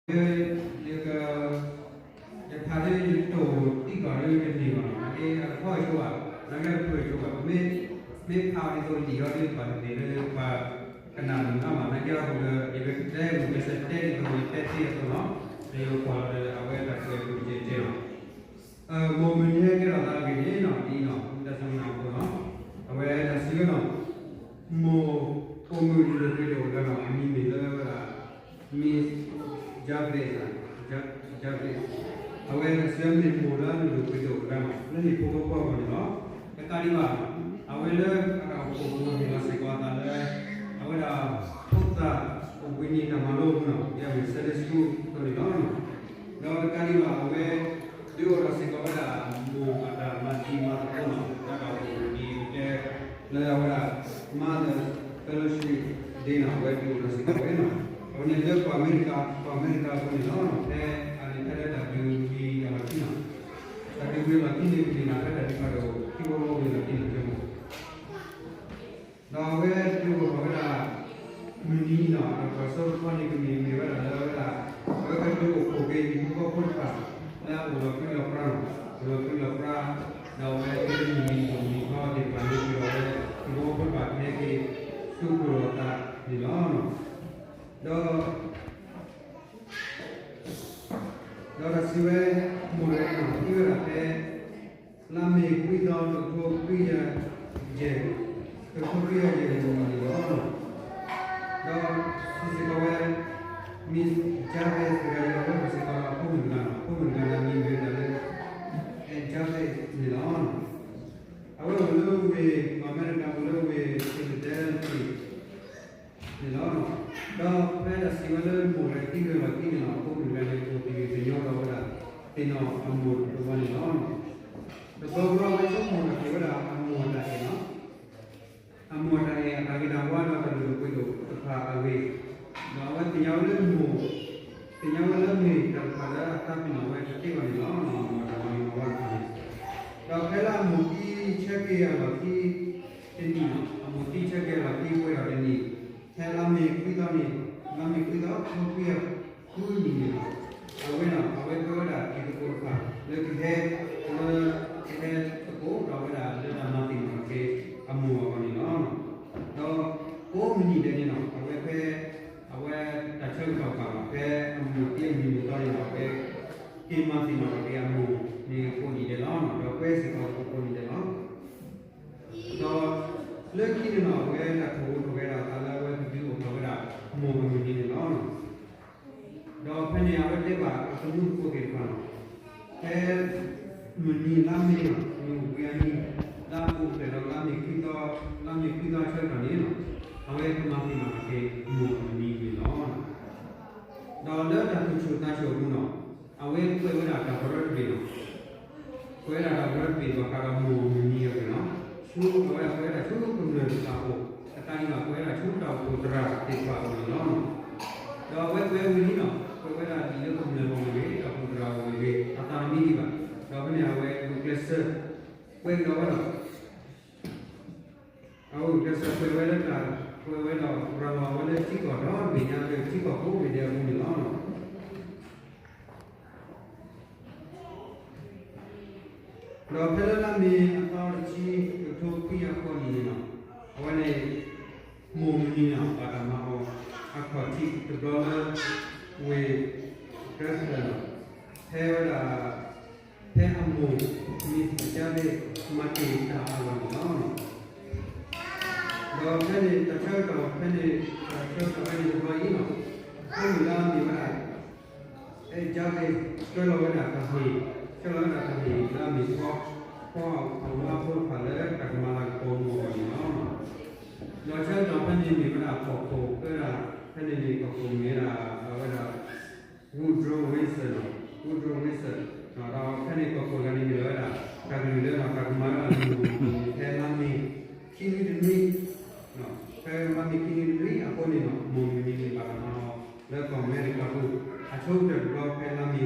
ယ ယက ယဖးဒ်ယတိၢ်တံၢ်ကီၢ်ဒ်တန့ၢ်ဘၣ်နီၤ, အကဲအကဖီၣ်ဆိဘၣ်, နာ်က့အကဖီၣ်ဆိဘၣ်, မ့ၢ် မ့ၢ်ဖးအီၤဒ်သိးလံာ်အီၤဒ် ပှၤတသ့ၣ်လၢပှၤကနၣ်မုာ်နီၢ်ဘၣ်, နာ်က့အဃိဒီး ယကတဲမုာ်ကစၢ်တဲဒ်သိးယတဲသ့အသိးနီၤ, ဒီးယကကွၢ်လီၤဒီးအဝဲတၢ်ကွဲးပူၤတကဲးကဲးလီၤ. မိၢ်မုၢ်နံၤဟဲကဲထီၣ်သးအဂ့ၢ်န့ၣ်နီၤ, ဒ်နီၤ မ့ၢ်တၢ်စံးမ့ၢ်နီၤအဃိနီၤ, အဝဲတၢ်စံးဝဲနီၤ, မိၢ်အိၣ်မုာ်လုၢ်ဒိၣ်ပှ့ၤဒိၣ်အဂၤနီၤ, အမံၤမ့ၢ်လၢဝဲဒၣ် Miss Jarvis, Jarvis, အဝဲတၢ်စံးဝဲမ့ၢ်မိၢ်လၢလုၢ်ဒိၣ်ပှ့ၤဒိၣ်အဂၤနီၤ, လၢဟံၣ်ဖိဃီဖိအဂီၢ်န့ၣ်လီၤ. တကးဒံးဘၣ်, အဝဲလၢအတၢ်အိၣ်ဖှိၣ်ပူၤန့ၣ်လီၤစ့ၢ်ကီးအသးလၢ အဝဲဒၣ် ဖိသၣ်အိၣ်ဘှံးနံၤတၢ်မၤလိအပူၤနီၤ, ယဝဲ Sunday School အသိးန့ၣ်လီၤ. ဒီးတကးဒံးဘၣ် အဝဲ ဒုးအိၣ်ဒီးစ့ၢ်ကီးဝဲဒၣ်မိၢ်အတၢ်မၤတံၤမၤသကိးနီၤ, တၢ်အိၣ်ဖှိၣ်ဒ်ပတဲလၢအဝဲဒၣ် Mother Fellowship Day နီၤ, အဝဲဒုးအိၣ်ဒီးစ့ၢ်ကီးဝဲနီၤ, အဝဲန့ၣ်လၢပှၤအမဲရကၤ, ပှၤအမဲရကၤအပူၤန့ၣ်လီၤ. ဖဲအန့ၣ်ဖဲလၢတၢ်ဒုးဝံၤအလီၢ်ခံနီၤ, တၢ်ဒုးဝံၤအလီၢ်ခံန့ၣ် ပန့ၢ်ဘၣ်ဖဲတၢ်ဒုးဖးဒိၣ် ခံဘီဘီဝံၤအလီၢ်ခံန့ၣ် ကမီၤ ဒီးအဝဲဒုးအိၣ်ထီၣ်ဝဲဒၣ် မုၢ်နံၤနီၤ, ဒီးပှၤစီၤပီလူးန့ၣ် ကမ့ၢ်မ့ၢ်ဝဲဒၣ်လၢအဝဲဒၣ် အဝဲကဒုးအိၣ်ဖှိၣ်က့ၤဟံၣ်ဖိဃီဖိတဖၣ် လၢအအိၣ်လီၤပြံလီၤပြါနီၤ, အိၣ်လီၤပြံလီၤပြါ, ဒီးအဝဲသ့ၣ်လၢမုၢ်နံၤမုၢ်နံၤခီသ့ၣ်တဖၣ်န့ၣ် ဒီးအဝဲ ဟံၣ်ဖိဃီဖိတဖၣ်ကဟဲက့ၤ ဃုာ်ဖှိၣ်လိာ်သးန့ၣ်လီၤ. ဒီး ဒီးတၢ်စံးဝဲ မိၢ်တဂၤအံၤနီၤ သံဝဲဒၣ်ဖဲ လါမ့ၤခွံသီ တကထိခွံကယၤယဲၢ်, တကထိခွံကယၤယဲၢ်မုၢ်နံၤန့ၣ်လီၤ. ဒီးစံးစ့ၢ်ကီးဝဲ Miss Jarvis တဂၤအံၤ အဝဲအိၣ်စ့ၢ်ကီးဒီးအဖိမုၣ်တဂၤနီၤ, အဖိမုၣ်တဂၤန့ၣ် အမံၤမ့ၢ်ဝဲဒၣ်လၢ အဲ Jarvis န့ၣ်လီၤ. အဝဲအိၣ်လၢဝ့ၢ် ပှၤအမဲရကၤအိၣ်လၢဝ့ၢ် Philadelphia န့ၣ်လီၤ. ဒီးဖဲဒၣ်စံးဝဲလၢမိၢ်တဂၤသံဂ့ၤလီၤခံန့ၣ်လီၤ, အဖိမုၣ်တဂၤန့ၣ် အိၣ်သယုၢ်သညိဒီးဝဲဒၣ် သ့ၣ်နီၣ်အမိၢ်တဝီန့ၣ်လီၤ. တဘျီဘျီဝဲဆိကမိၣ်ထီၣ်က့ၤဝဲဒၣ်အမိၢ်အတၢ်အဲၣ်လီၤ. အမိၢ်အတၢ်အဲၣ်အတၢ်ဂ့ၤတၢ်ဝါဒီးတၢ်လုၢ်ဒိၣ်ပှ့ၤဒိၣ်တဖၣ်အဂ့ၢ်, ဒီးအဝဲသ့ၣ်ညါဝဲလၢမိၢ်, သ့ၣ်ညါဝဲလၢမ့ၢ်တၢ်တဖၣ်လၢအသးပ့ၤနီၣ်ဝဲတသ့ဘၣ်န့ၣ်လီၤ. အမိၢ်အတၢ်ဂ့ၤတၢ်ဝါတဖၣ်န့ၣ်, ဒီးဖဲလၢအမိၢ်သံဆၢက့ၤအလီၢ်ခံတနံၣ်နီၤ, အမိၢ်သံဆၢက့ၤအလီၢ်ခံပှဲၤဒီးတနံၣ်, ဖဲလါမ့ၤခွံသီန့ၣ်, လါမ့ၤခွံသီ တကထိခွံကယၤဃုနံၣ်န့ၣ်လီၤ. အဝဲနီၤ အဝဲပၢဝဲဒၣ်တံၤသကိးတဖၣ် လၢကဟဲ, လၢကဟဲသကိးဒီးဝဲဒၣ်လၢတၢ်မၤသ့ၣ်နီၣ်ထီၣ်က့ၤအမိၢ်အဂီၢ်န့ၣ်လီၤ. ဒီးကိးမုၢ်နံၤဒဲးန့ၣ်နီၤ အဝဲဖဲ, အဝဲတၢ်ဆၢကတီၢ်ဘၣ်လီၤ ဖဲအမိၢ်သံအမုၢ်နံၤမုၢ်သီန့ၣ်နီၤ အဝဲက့ၤမၤသ့ၣ်နီၣ်ထီၣ်က့ၤအမိၢ်န့ၣ်ကိးနံၤဒဲးလီၤ. ဒီးပှဲၤစ့ၢ်ကီးကိးနံၤဒဲးလီၤ. ဒီးလၢခံန့ၣ်နီၤ အဝဲတၢ်ထီၣ်ဝဲထီၣ်ကဲဒၣ်အသးလၢအဝဲကဒုးအိၣ်ထီၣ်ဝဲဒၣ်မိၢ်အမုၢ်နံၤန့ၣ်လီၤ. ဒီးဖဲန့ၣ်အဝဲတဲဘၣ်အသနူတဖိသ့ၣ်တဖၣ်နီၤ, ဖဲမုၢ်နံၤလါမ့ၤနီၤ မုၢ်ဝံၤအနံၤ လၢအပူၤဖျဲးဒီးလါမ့ၤခွံသီ, လါမ့ၤခွံသီအဆၢကတီၢ်န့ၣ်နီၤ အဝဲကမၤသ့ၣ်နီၣ်ထီၣ်က့ၤမိၢ်အမုၢ်နံၤန့ၣ်လီၤ. ဒီးလၢတၢ်သူၣ်ဆူၣ်သးဆူၣ်အပူၤနီၤ အဝဲကွဲးဝဲဒၣ်တၢ်ပရၢတဘ့ၣ်နီၤ ကွဲးဝဲဒၣ်တၢ်ပရၢတဘ့ၣ်ဘၣ်ဃးဒီးမိၢ်အမုၢ်နံၤအဂ့ၢ်နီၤ, ဆူအဝဲဒၣ်ကွဲးဝဲဒၣ်ဆူကမျၢၢ်တဖၣ်အအိၣ်, အတၢ်န့ၣ်ဘၣ်ကွဲးဝဲဒၣ်ဆူတၢ်အိၣ်ဖှိၣ်သရၣ်သ့ၣ်တဖၣ်အအိၣ်န့ၣ်လီၤ. ဒီးအဝဲကွဲးဝံၤလံနီၤ ကွဲးဝဲဒၣ်ဒ်လၢကမျၢၢ်အအိၣ်မ့ၢ်ဂ့ၤ, တၢ်အိၣ်ဖှိၣ်သရၣ်အအိၣ်မ့ၢ်ဂ့ၤ, အသးတမံဒံးဘၣ်. ဒီးဖဲန့ၣ်အဝဲဂုာ်ကျဲးစၢးကွဲးကဒီးဝဲဒီး အဝဲဂုာ်ကျဲးစၢးကွဲးဝဲလၢတၢ်, ကွဲးဝဲဒီးရၤလီၤဝဲလၢထံကီၢ်ဒီဘ့ၣ်ညါလၢထံကီၢ်ကိးဘ့ၣ်ဒဲးအပူၤန့ၣ်လီၤ. ဒီးဖဲလၢလါမ့ၤအသီတဆံ တကထိခွံကယၤဃိးနံၣ်န့ၣ်လီၤ, အဝဲန့ၣ် မိၢ်မုၢ်နံၤန့ၣ် ဘၣ်တၢ်မၤအီၤ အခီၣ်ထံးတဘျီလၢ ဝ့ၢ် Kirtland လီၤ. ဖဲဝဲဒၣ် ဖဲအမိၢ် Miss Jarvis မၤတ့ၢ်တၢ်အလီၢ်န့ၣ်လီၤ. ဒီးဖဲန့ၣ် တၢ်ဆၢကတီၢ်ဖဲန့ၣ်, တၢ်ဆၢကတီၢ်ဖဲန့ၣ်တဘျီအံၤလီၤ, အမုၢ်လၢအမ့ၢ်ဝဲဒၣ် အဲ Jarvis ဆှၢလီၤဝဲဒၣ်တၢ်ဟ့ၣ်, ဆှၢလီၤဝဲဒၣ်တၢ်ဟ့ၣ်လၢအမ့ၢ်ဖီ, ဖီအဝဲဖိတဖၣ်လၢတၢ်ကမၤလၤကပီၤအဂီၢ်န့ၣ်လီၤ. ဒီးဆၢကတီၢ်ဖဲန့ၣ်မ့ၢ်ဝဲဒၣ်ကီၢ်ခိၣ်, ဖဲဒၣ်ဖဲန့ၣ်န့ၣ် ကီၢ်ခိၣ်မ့ၢ်ဝဲဒၣ် အဝဲဒၣ် Woodrow Wilson နီၤ, Woodrow Wilson နီၤ, ဒီးဖဲန့ၣ်ကီၢ်ခိၣ်တဂၤန့ၣ်မ့ၢ်ဝဲဒၣ် တၢ်ကလုၢ်လၢတၢ်ကမၤလၢအမုၢ်နံၤ ဖဲလါမ့ၤ ခံနွံတနွံ ဖဲလါမ့ၤခံနွံတနွံအဃိန့ၣ်နီၤ မိၢ်မုၢ်နံၤန့ၣ်ဘၣ်တၢ်မၤအီၤ လၢကီၢ်အမဲရကၤပူၤ အဆိကတၢၢ်တဘျီဖဲလါမ့ၤ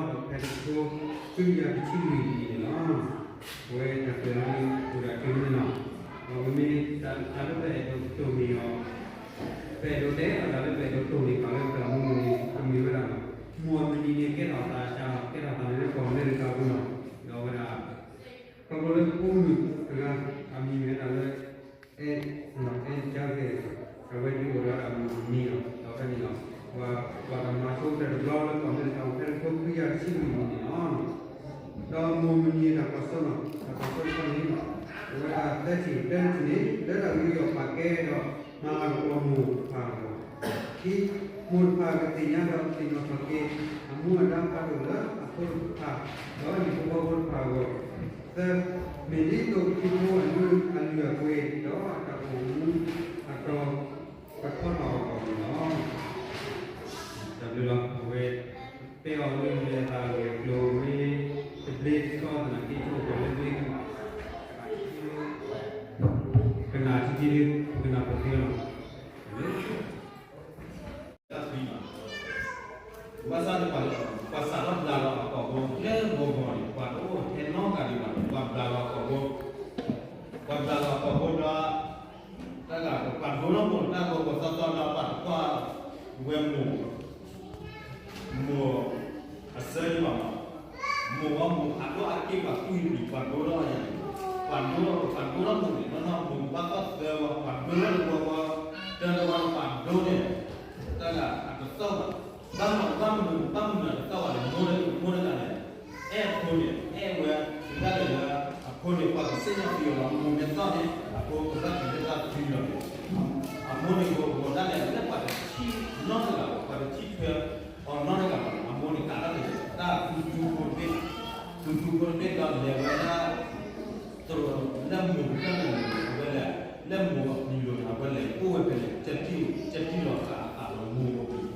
ခွံသီဒီးဖဲတကထိခွံကယၤတဆံလွံၢ်နံၣ်န့ၣ်လီၤ. အဝဲတၢ်ကွဲးလီၤန့ၣ်အိၣ်ဒၣ်တုၤန့ၣ်လီၤ. ဒီးပမ့ၢ်တၢ်လၢပအဲၣ်ဒိးတိၢ်န့ၢ်အီၤ, ပအဲၣ်ဒိးတဲအီၤတၢ်လၢပအဲၣ်ဒိးတိၢ်န့ၢ်ပှၤလၢတၢ်မူန့ၣ် ကမ့ၢ်ဝဲဒၣ်လီၤ. မၤဆိကတၢၢ်တဘျီလၢကီၢ်အမဲရကၤ ဖဲတကထိခွံကယၤတဆံလွံၢ်နံၣ်န့ၣ်လီၤ. ဒီးမိၢ်မုၢ်နံၤတၢ်ကွၢ်စိနီၤ, တၢ်ကွၢ်စိတခီန့ၣ်, အဝဲဒၣ်သၢထံၣ်တၢတထံၣ်န့ၣ် လၢတၢ်ဝံယီၢ်ပာ်ကဲဒီး မၤလၤကပီၤမိၢ်တဖၣ်အဂီၢ်, ခံ, မိၢ်တဖၣ်ကသ့ၣ်ညါဒီးသ့ၣ်နီၣ်ထီၣ်က့ၤ အမူအဒါဖးဒိၣ်လၢအဖိတဖၣ် ဒီးအဟံၣ်ဖိဃီဖိတဖၣ်အဂီၢ်, သၢ, မ့ၢ်ဒ်သိးခရံာ်ဖိအလုၢ်အပှ့ၤ ဒီးအတၢ်အိၣ်မူအတီၤ ကထီထီၣ်အဂီၢ်န့ၣ်လီၤ. တၢ်ဘျုးလီၤ. အဝဲ တဲအီၤလၢလဲၤသးဂ့ၤကျိၤဝဲ တဘျ့ကီသနာ်က့ ကအိၣ်ပှၤလၢဘျ့က ကနၣ်ထံထံဒု ကနၣ်ပသ့လီၤ. ဘၣ်ဆၣ်န့ၣ် ပှၤစးထီၣ်ဘျးလီၤအပှၤဂီၢ်လၢဂီၤဂီၤန့ၣ် ပှၤတအိၣ်ထဲနီတဂၤဒံးဘၣ်န့ၣ် ပှၤဘျးလီၤအပှၤဂီၢ်, ပှၤဘျးလီၤအပှၤဂီၢ်ဒီး တၢ်ဂၤပှၤဒိလီၤမိၢ်တၢ်ဂီၤဂီၤသီသီဒီး ပှၤတကွၢ်ဝဲမိၢ် မိၢ်အဆၢဒံးဘၣ်မး, မိၢ်ဝဲမိၢ်အဒိအက့ၢ်ပှၤကွံာ်ပှၤဒိလီၤယၤန့ၣ်, ပှၤဒိလီၤ ပှၤဒိလီၤမိၢ်န့ၣ် နီၢ်နီၢ်မိၢ်ဘၣ်သီၣ်သၢဝဲ ပှၤဒိလီၤတဝီဝီ တၢ်တဝီပှၤဒိန့ၣ်, တၢ်ဂၤအတသီၣ်ဘၣ်, ဘၣ်မနုၤ ဘၣ်မနုၤ ဘၣ်မနုၤအတသီၣ်ဘၣ်န့ၣ် မိၢ်လၢမိၢ်တဂၤန့ၣ် အဲၣ်အဖိန့ၣ် အဲၣ်ဝဲ ဒၣ်လဲာ်လၢ အဖိန့ၣ် ပှၤကစံၣ်ညီၣ်သံအီၤလီၤ မိၢ်မ့ၢ်သီၣ်န့ၣ် အဖိကဘၣ်က့ၤလၢတၢ်သံလီၤန့ၣ်, အမိၢ်န့ၣ် မိၢ်ဒၣ်လဲာ်လၢပှၤတထံၣ်နီတဂၤ ပှၤတထံၣ်ထွဲအီၤနီတဂၤဘၣ်န့ၣ် အမိၢ်န့ၣ် ကးတၢ်န့ၣ် တၢ်သူသူဖိတဘ့ၣ်, သူသူဖိတဘ့ၣ်ဒီးလဲၤဝဲဒၣ် တရူးလၢမိၢ်ကတၢၢ်န့ၣ် အဝဲလဲၤ လၢမိၢ်အပျံၤလိၤန့ၣ် အဝဲလဲၤအိၣ်ဝဲဖဲန့ၣ် ကၠၢထံၣ်လီၤသးအသးလၢမိၢ်အပျံၤ, မိၢ်မိၢ်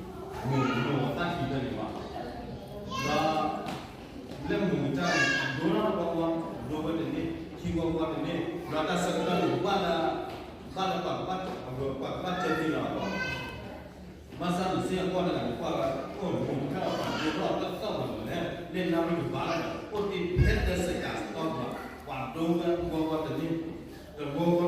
အတၢ်ထံၣ်ဖဲန့ၣ်ဘၣ်, ဒီး လၢမိၢ်ကတၢၢ်န့ၣ် အဒိလီၤတဝီဝီ ဒိဝဲတန့ၢ် ထံဝီဝီတန့ၢ် ဒီးတၢ်ဆၢကတီၢ်န့ၣ် ဘၣ်လၢ ဘၣ်လၢပှၤကဘၣ် ပှၤကဘၣ်ကၠၢထံၣ်လီၤအီၤ ဘၣ်ဆၣ်န့ၣ်စ့ၢ်ကီးတဂၤန့ၣ် ကွၢ်ဝဲ အိၣ်မိၢ်ကတၢၢ်ပှၤဒိလီၤတသီၣ်ဘၣ်န့ၣ်လဲၣ် လၢနၣ်ရံၣ်တဘါလၢ အိၣ်တ့ၢ်ဖဲသၢစဲးကးစတီၢ်ဘၣ် ပှၤဒိဝဲဝီဝီတ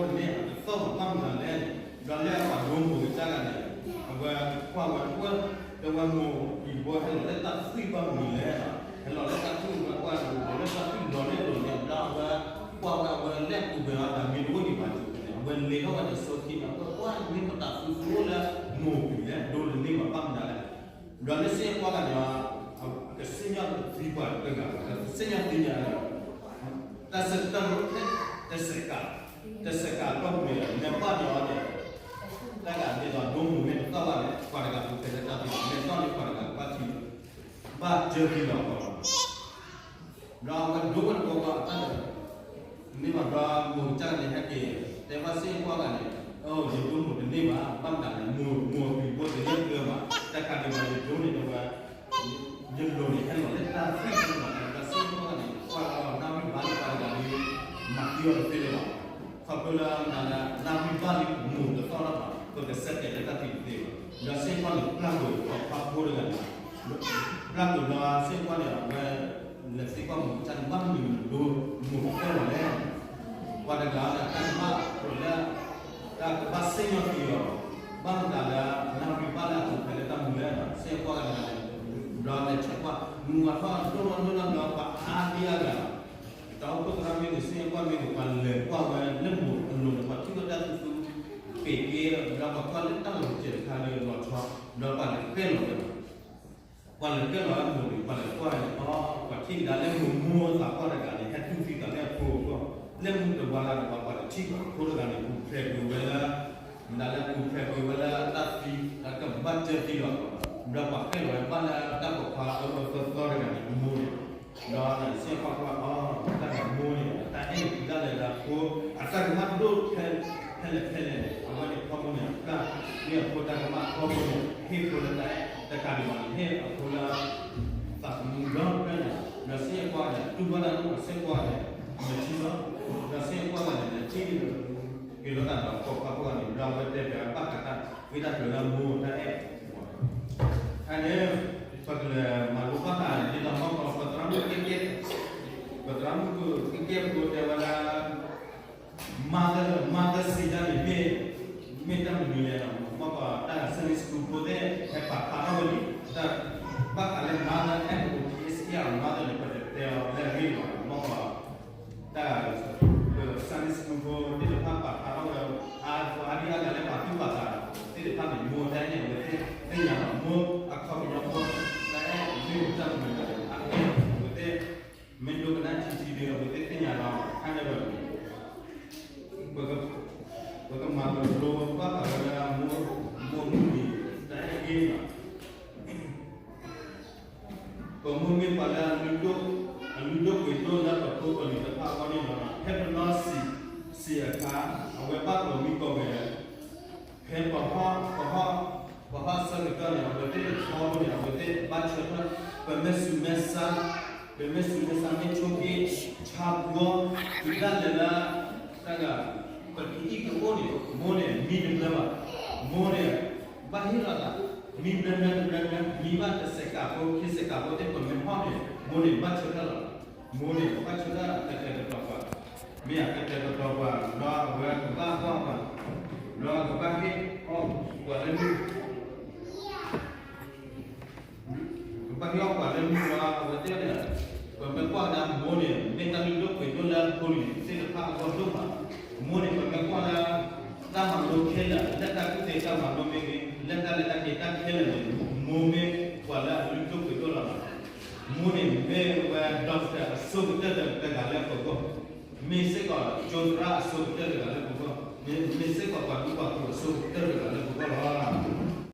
န့ၢ် တဝီဝီတန့ၢ် အတသီၣ်ဘၣ်ဘၣ်မနုၤလဲၣ်န့ၣ် ဒီးလၢအပှၤဒိမိၢ်ကတၢၢ်တဂၤန့ၣ် အဝဲကွၢ်ဝဲကွၢ် တဲဝဲမိၢ်အံၤဘိဟဲလီၤလၢတၢ်သွံၣ်ဘၣ်မနုၤလဲၣ် ဟဲလီၤလၢတၢ်သွံၣ်ဝဲကွၢ် လီၤလၢတၢ်သွံၣ်လီၤလၢလီၤန့ၣ် ဒီးအဝဲကွၢ်ဝဲအဝဲလဲၤပူၤကွံာ်အီၤတၢ်မ့ၢ်တအိၣ်ဒံးဘၣ်န့ၣ် အဝဲလဲၤထီၣ်ဝဲတစိၤခံန့ၣ် အဝဲကွၢ်မ့ၢ်ပတၢ်သူသူအိၣ်လၢမိၢ်အပျံၤလဲၣ် ဒိတန့ၢ်ဘၣ်ဘၣ်မနုၤလဲၣ် ဒီးလၢစ့ၢ်ကီးတဂၤန့ၣ် ကစံၣ်ညီၣ်သံပှၤတဂၤ ကစံၣ်ညီၣ်သံန့ၣ် တၢ်ဆၢကတီၢ် တစဲးကး တစဲးကးတီၢ်ပူၤန့ၣ် နဘၣ်န့ၣ်အီၤန့ၣ် တၢ်ဂၤဒ်သိးဒိမိၢ်မ့ၢ်တသီၣ်ဘၣ်န့ၣ် ပှၤတဂၤပူၤဖဲလၢတၢ်သံန့ၣ် မ့ၢ်သီၣ်န့ၣ်ပှၤတဂၤကဘၣ်ထံၣ်လီၤ ဘၣ်ကၢထံလီၤ ဒီးအဝဲဒိဝဲတဘျီဘျီအတၢ် မ့ၢ်ဘၣ်ဒီးမိၢ်ကစၢ်န့ၣ်ဟဲက့ၤ တဲဘၣ်စ့ၢ်ကီးတဂၤန့ၣ် အိ ယဒိမိၢ်တန့ၢ်ဘၣ် ဘၣ်မတၤလဲၣ် မိၢ်မိၢ်အပျံၤဘိတန့ၢ်ဘၣ် တၢ်ခါဒံးဘၣ်ယဒိန့ၣ်တဲဝဲ ယလိၤန့ၣ် ဟဲလီၤလၢတၢ်သွံၣ်တန့ၢ်ဘၣ် ဒီးစ့ၢ်ကီးတဂၤန့ၣ် ကွၢ်လီၤနၣ်ရံၣ်ဘါလၢပှၤတဂၤန့ၣ် မၤသံအီၤတသ့လၢၤဘၣ် ခီဖျိလၢမတၤလဲၣ် နၣ်ရံၣ်ဘါလၢမိၢ်တသီၣ်လၢၤဘၣ် ပကစဲးကဲးလၢတၢ်သံတသ့ဘၣ် ဒီးစ့ၢ်ကီးန့ၣ် ပျၢ်ကွံာ်ပှၤဖးဖိတဂၤန့ၣ် ပျၢ်ကွံာ်ဒီးစ့ၢ်ကီးန့ၣ် အဝဲ လဲၤသံကွၢ်မိၢ်ကစၢ်န့ၣ် ဘၣ်မနုၤဒိမိၢ်ကတၢၢ်လီၤလဲၣ် ပှၤတဂၤန့ၣ် တၢ်ကဘၣ်လၢ တၢ်ကဘၣ်စံၣ်ညီၣ်သံအီၤ ဘၣ်မတၤလၢ နၣ်ရံၣ်ဘါလၢအပူၤဖဲလၢတၢ်မူလဲၣ် စ့ၢ်ကီးတဂၤန့ၣ် ဒီးလဲၤဆဲးကွၢ် မုၢ်ဝါထီၣ်ဒိၣ်ထီၣ်ဒိၣ်ထီၣ်ဒီးပှၤအါဒံအါဂၤ တၢ်အိၣ်ဖှိၣ်သရၣ်မ့ၢ်ဂ့ၤ စ့ၢ်ကီးမ့ၢ်ဂ့ၤ ပှၤလဲၤကွၢ်ဝဲလၢမိၢ်အလိၤန့ၣ် ပှၤထံၣ်ဝဲတၢ်သူသူ ပ့ၤက့ၤ ဒီးပှၤကွၢ်လၢတၢ်လီၤစဲးတခါလၢလီၤဆီ ဒီးပှၤလဲၤပဲၢ်လီၤဝဲ ပှၤလဲၤပဲၢ်လီၤဝဲမိၢ်န့ၣ် ပှၤလဲၤကွၢ်န့ၣ် အီ ပှၤထံၣ်ကဒါလၢမိၢ်မိၢ်အသးကွၢ်တဂၤန့ၣ် ဟဲတူၢ်သံသးလၢအဖိအဂီၢ် လၢမုၢ်တဝါလၢ်တဝါ ပှၤတထံၣ်အဖိတဂၤန့ၣ် ပူၤဖျဲးကွံာ်ဝဲလၢ မတၤလၢပူၤဖျဲးကွံာ်ဝဲလၢတၢ်သံ ဒီးကဘၣ်ကၢသံလီၤ ဒီးပှၤပဲၢ်လီၤဝဲဘၣ်လၢတၢ်ပိာ်ခွါအၢအၢသီသီတဂၤန့ၣ် အမိၢ်န့ၣ် ဒီးစ့ၢ်ကီးကွၢ်ကွၢ်အီ တၢ်ဂၤမိၢ်န့ၣ် တၢ်အဲၣ်န့ၣ်ဒၣ်လဲာ်လၢအဖိ အတၢ်ကမၣ်ဒိၣ်ဖဲလဲၣ်ဖဲလဲၣ်ဖဲလဲၣ် အဝဲန့ၣ်ထီဘိန့ၣ် အတၢ်မ့ၢ်အဖိတၢ်ကမၣ်ထီဘိန့ၣ် ဟ့ၣ်ဖိလၢတၢ်အဲၣ်တကးဒံးဘၣ်န့ၣ် ဟ့ၣ်အဖိလၢ သးသမူဒီဖျၢၣ်န့ၣ် ဒီးစ့ၢ်ကီးန့ၣ် တူၢ်ဘၣ်တၢ်န့ၣ်စ့ၢ်ကီးန့ၣ် မၤထံလီၤ ဒီးစ့ၢ်ကီးန့ၣ် ထံၣ်က့ၤလီၤသးဒီးပိာ်ခွါဖိန့ၣ် ဒီးအဝဲတဲပၠးဘၣ်ဃးတၢ် ဝံသးစူၤလၢမိၢ်တၢ်အဲၣ် ဖဲန့ၣ် ပကလဲၤမၤလိဘၣ်ဃးဒ်သိးမီၢ်ကီး ပသရၣ်မုၣ်ကဲကဲ ပသရၣ်မုၣ်ကဲကဲဖိတဲဝဲဒၣ် Mother Mother စံးဒၣ်န့ၣ် မ့ၢ် မ့ၢ်တၢ်မနုၤလဲၣ်န့ၣ် မီၢ်ကီးတၢ် Sunday School ဖိသ့ၣ် ဟဲပာ်ဖျါထီၣ်ဝဲလံ တၢ်ဘၣ်ဃးလၢ Mother M O T H E R Mother န့ၣ် ပတတဲအီၤလၢအဂ့ၢ်ဘၣ် မီၢ်ကီး တၢ် Sunday School ဖိသ့ၣ်တဖၣ်ပာ်ဖျါထီၣ်ဝဲ အါဒံအါဂၤလၢပာ်သူၣ်ပာ်သးသ့ၣ်တဖၣ်န့ၣ် မိၢ်တၢ်အဲၣ်န့ၣ် အဝဲသ့ၣ်ညါလီၤ မိၢ်အခီပညီ ပမိၢ်မ့ၢ်ပှၤလၢအလုၢ်ဒိၣ်ပှ့ၤဒိၣ်လၢပဖိပလံၤတဖၣ်အဂီၢ်န့ၣ်လီၤ. ဖဲပနီၢ်ဆံးဆံးအခါ, အဝဲဘၣ်ကိးမံၤကိးဂၤ, ဖဲပဟီၣ်, ပဟီၣ်, ပဟီၣ်ဆၢကတီၢ်န့ၣ် အဝဲသ့ၣ်တဆီဘၣ်န့ၣ် အဝဲသ့ၣ်ဘၣ်ဆၢထၢၣ်, ပမ့ၢ်ဆူးမ့ၢ်ဆါ, ပမ့ၢ်ဆူးမ့ၢ်ဆါ မ့ၢ်ဆိက့ၣ်, ဆါဘှီ, တုၤဒၣ်လဲာ်လၢ တၢ်ဂၤ, ပကအံၣ်ကအိၣ်န့ၣ် မိၢ်န့ၣ်မံတဘျၢဘၣ်. မိၢ်န့ၣ် ဘၣ်ဟ့ၣ်လီၤသး, မံဘျၢဘျၢတဘျၢဘျၢ, မံဘၣ်တစဲးကးဖိ ခံစဲးကးဖိသ့ၣ် ပမ့ၢ်ဟီၣ်န့ၣ် မိၢ်န့ၣ်ဘၣ်ဆၢထၢၣ်လီၤ. မိၢ်န့ၣ်ဘၣ်ဆၢထၢၣ်ကတဲာ်ကတီၤပှၤ, မ့ၢ်အကတဲာ်ကတီၤပှၤ ဒီးအဝဲကဘၣ်ကွၢ်ပှၤ, ဒီးကဘၣ်ဟ့ၣ်အီၣ်ပှၤလၢမုၢ် ကဘၣ်ဟ့ၣ်အီၣ်ပှၤလၢမုၢ်လီၤ. အဝဲသ့ၣ်န့ၣ် ပမ့ၢ်ကွၢ်ကဒါမိၢ်န့ၣ် မ့ၢ်တၢ်လုၢ်ဒိၣ်ပှ့ၤဒိၣ်လၢဖိလံၤသ့ၣ်တဖၣ်အဂီၢ်ဒိၣ်မး. မိၢ်န့ၣ် ပမ့ၢ်ကွၢ်လၢ တၢ်မၤလိခဲလၢာ်, လၢတၢ်ကူၣ်သ့တၢ်မၤလိမ့ၢ်ဂ့ၤ, လၢတၢ်လဲၤတၢ်က့ၤတၢ်ခဲလၢာ်န့ၣ် မိၢ်မ့ၢ်ပှၤလၢအလုၢ်ဒိၣ်ပှ့ၤဒိၣ်လီၤ. မိၢ်န့ၣ် မ့ၢ်ဝဲ doctor အဆိကတၢၢ်တဂၤလၢပဂီၢ်, မ့ၢ်စ့ၢ်ကီး ကၠိသရၣ်အဆိကတၢၢ်တဂၤလၢပဂီၢ်, မ့ၢ်စ့ၢ်ကီးပှၤဒူပှၤဃိၤအဆိကတၢၢ်တဂၤလၢပဂီၢ်လီၤ.